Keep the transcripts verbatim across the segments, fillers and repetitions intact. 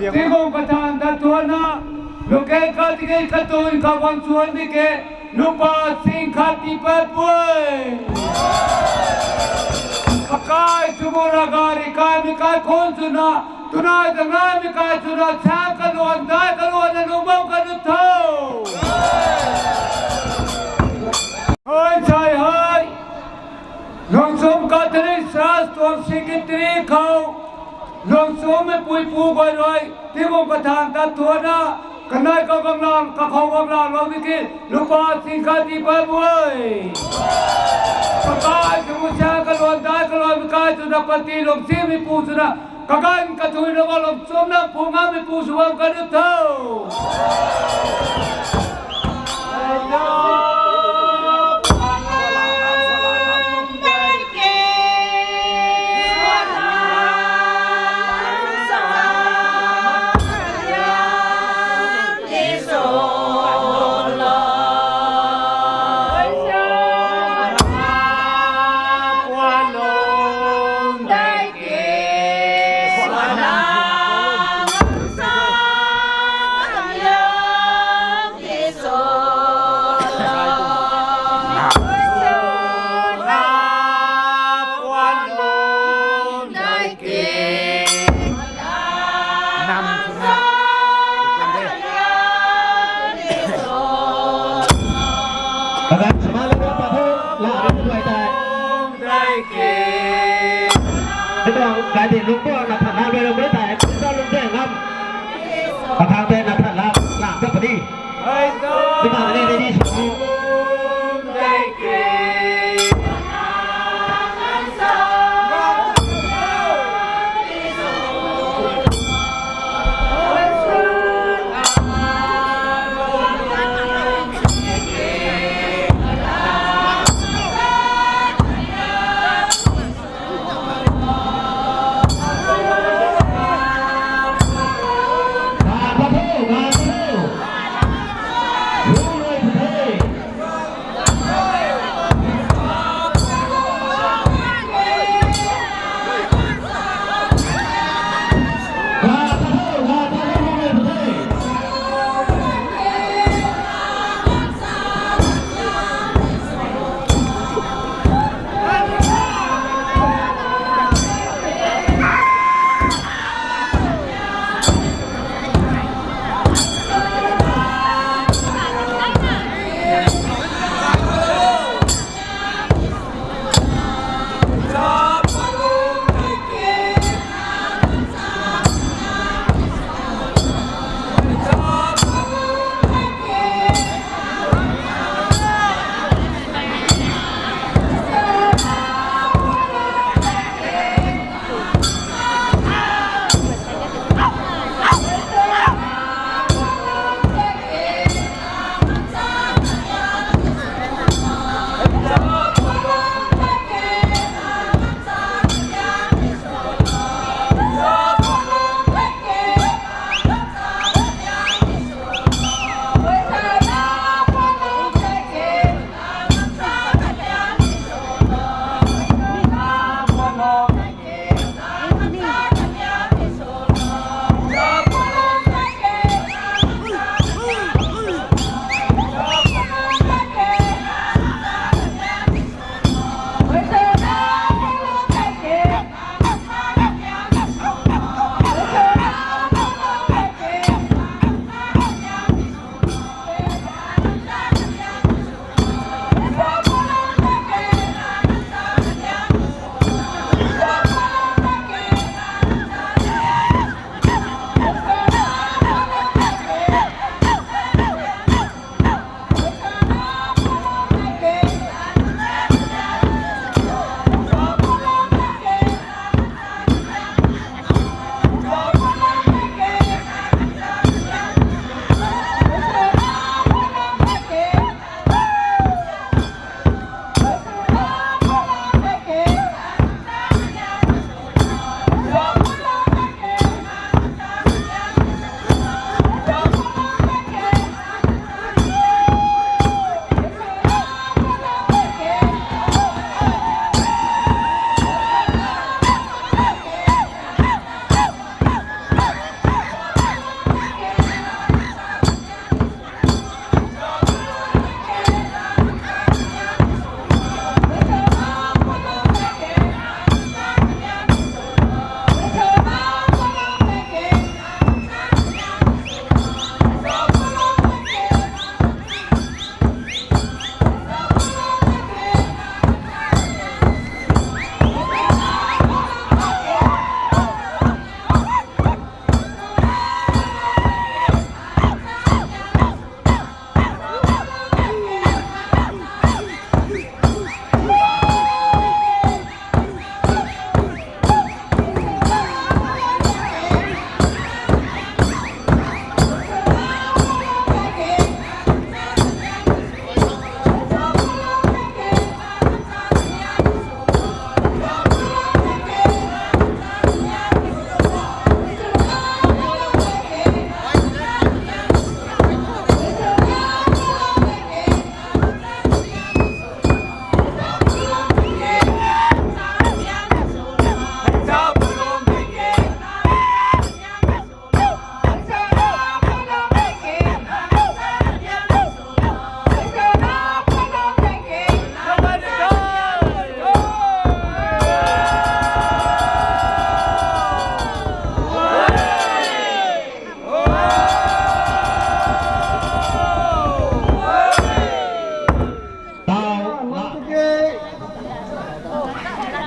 Tingkum kathan dat thuana, luke ka tiki katun ka guang chuan di ke, lupa sing khat ti pat pui. Akai chubu ra gari kai mi kai khon chuna, tunai ta ngai mi kai chuna, chang kaluan, dai kaluan na lung bam ka nu tho. Hoi, chai hoi. Lungchum Catholic Church tuang secretary khou, lungchum mei pui pu guay rui, tingkum kathan tat thuana, kanei ka ganglang, kakhou ganglang lou di ki, lupa sing khat ti pat pui. Kakai chubu chang kaluan, dai kaluan mi kai chuna, pati lungchim mei pu chuna, kaganv kathui na ga lungchum na pu ngam mei pu sw bam ka nu tho. Kaganv sw ma lana pa tho, la ri tuai tei. Tei tuang gari lung tuang na than la rui lou mei tei, tei lung tei ngam. Kathang tei na than la, la ta puni. Tei ka ni ni ni sw.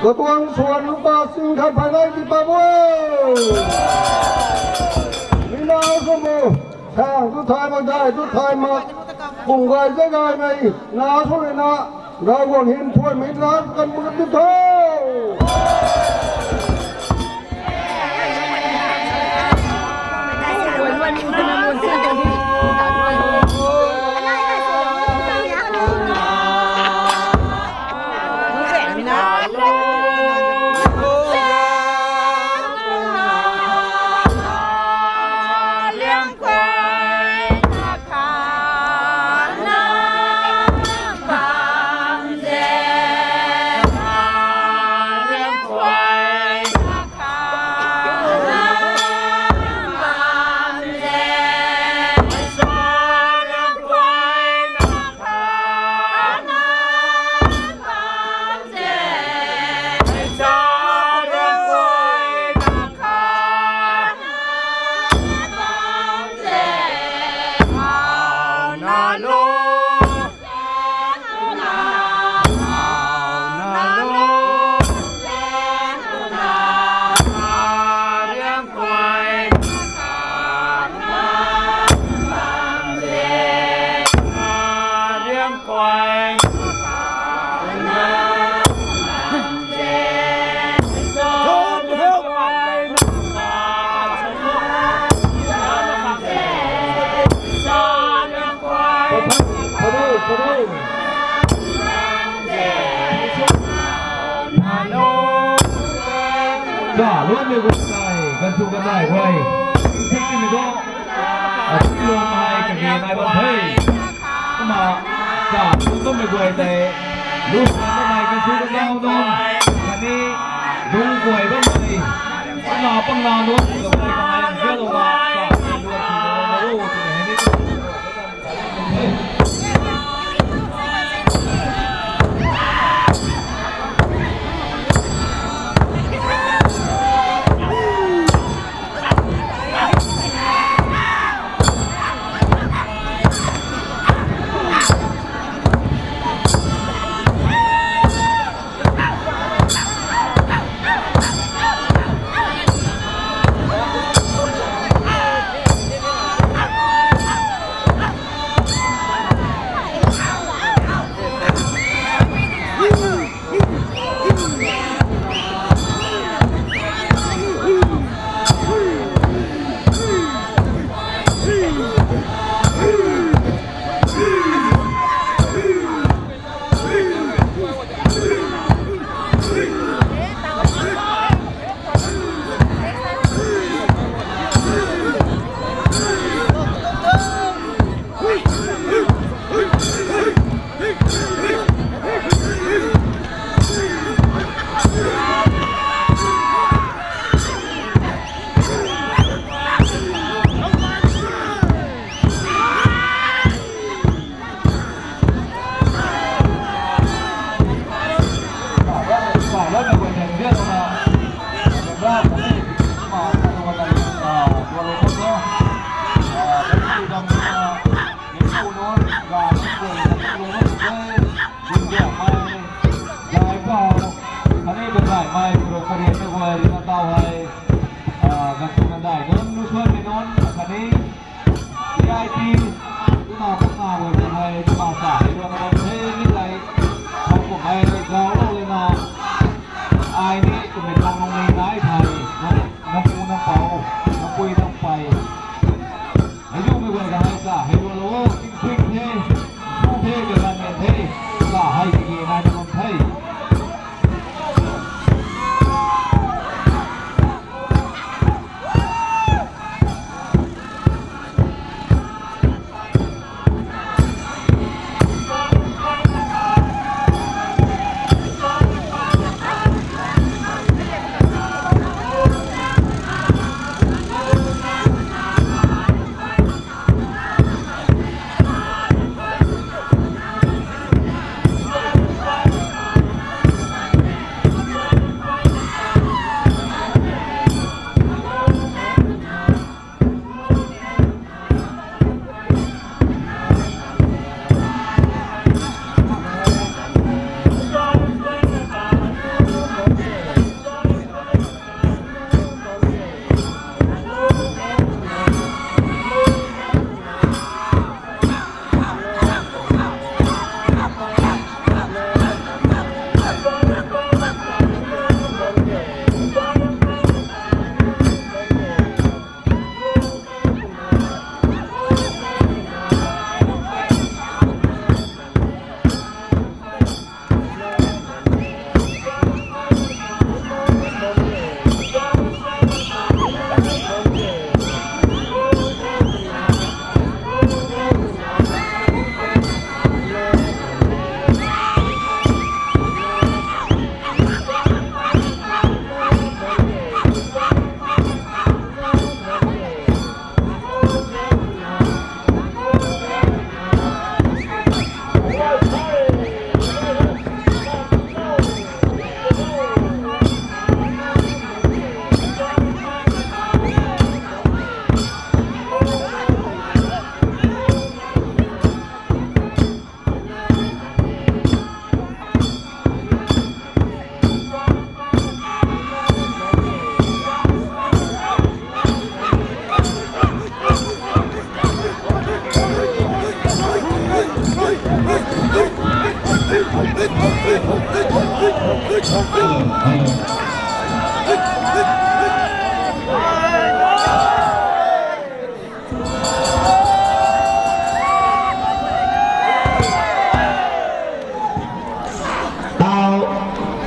Katuang suan lupa sing khat phay nai ti pa bo. Mina sw bo. Sang tu thay mak, dai tu thay mak. Kung gay zay gay mei. Na sw rui na. Ravguangc hin phuaimei na kan mak ti tho. Kaluaimei guay tei, ganchu kanei guay, tingthik timei tuang, alummei kage nai bam the. Kumna, kaluaimei guay tei, lu kanei ganchu kanei nunc, khatni, lung guay bammei, kumna pangna nunc, kaguay kanei, zalouna, kaluaimei guay, Ai ni twmei tuang lungning nai thei, nang, nang pu nang pou, nang pui nang pei. Hei zumei guay ta hei sa, hei rua lou o, tingpui the, pu the, kaganv the, sa hei kage nai na bam the. Tau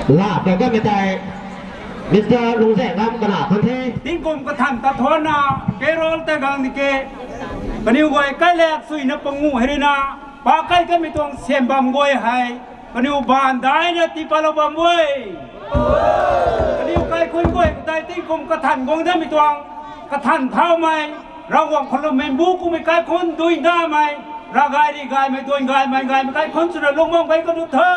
la ta kamei tei Mister Lungzengam kana khang the. Tingkum kathan ta thuanna, payroll ta gang ni ke. Kaniw guay kai lak suina pangu hei rui na, pa kai kamei tuang siam bam guay hei. Kaniw baanv daina tii patlou bam e. Kaniw kaikhunc guay katai tingkum kathan guang damei tuang, kathan thaumei, Ravguangc khou lwmmei mbu kumhmei kaikhunc dui namei, ravgay ri gaymei, duan gaymei, gaymei kaikhunc swna lungmang gay kanu tho.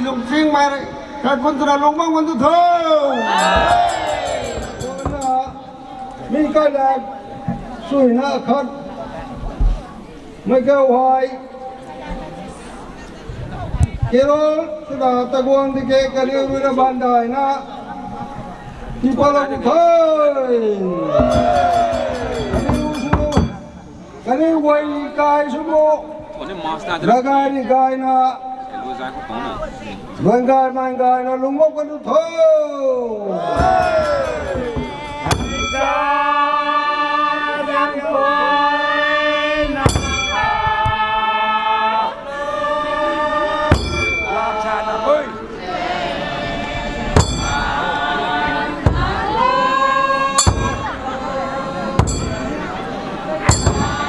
Lungchingmei rui kaikhun twna lungc bam kan tu tho. Kumna mi kailak suina khat mei kau hei Carol swna taguang di ke kaniw rui na bandaina tipatlou kan the. Kaniw sw, kaniw guay kai sw bo. Ragai ni gaina Guan gay man gay na lungmok kan tu tho.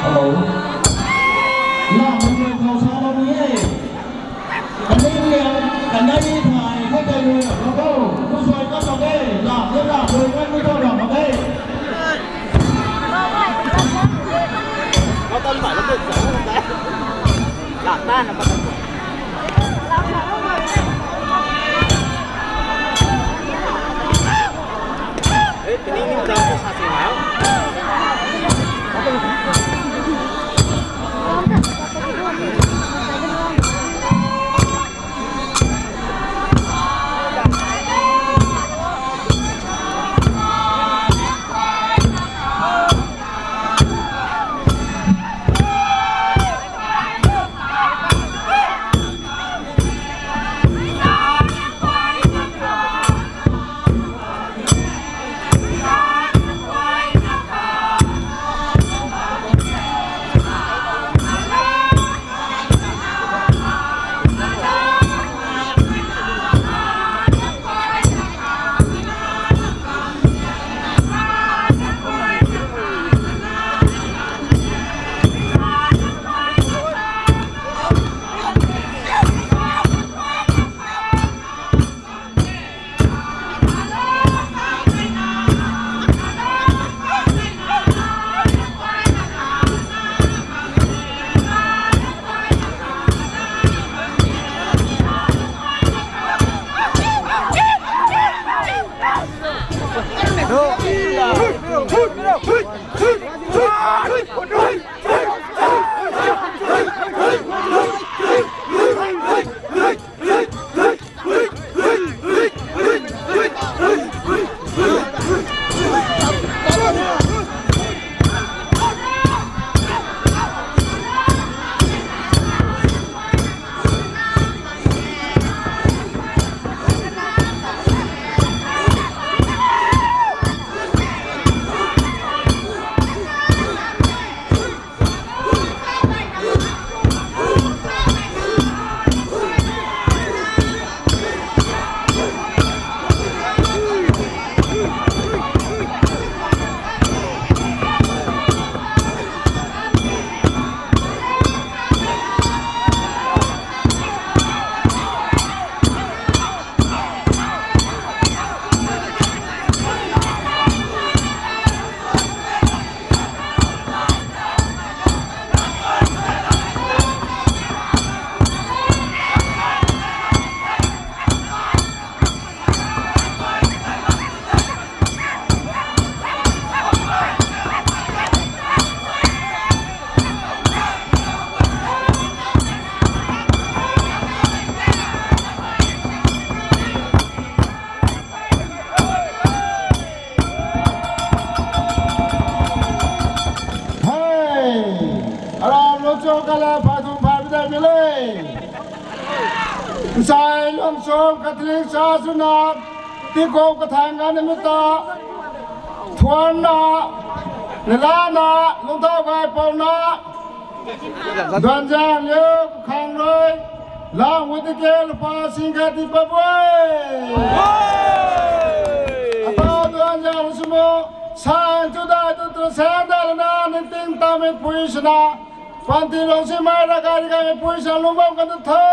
Hello. Lam hei khou sa bam e. Kanei liang, kanei thai, khat tei rui ram mak o. Kusai ka ram e, lam e, lam rui ngan mi ta ram mak e. Hei, aram lou cho kala pha thum pha bidai mi le. Nsai lung chom Catholic cha swna, tikou kathang ganv mi ta, thuanna, nalana, lungthau gay pouna, Duanzang liu khang rui, lang wui tike lupa sing khat ti pa bui. Atau Duanzang sumo, sang chu dai tu tu sang dai lana, ni ting tamei pui swna, panti lung si mai ra gari gari pui sa lung bam kan tu tho.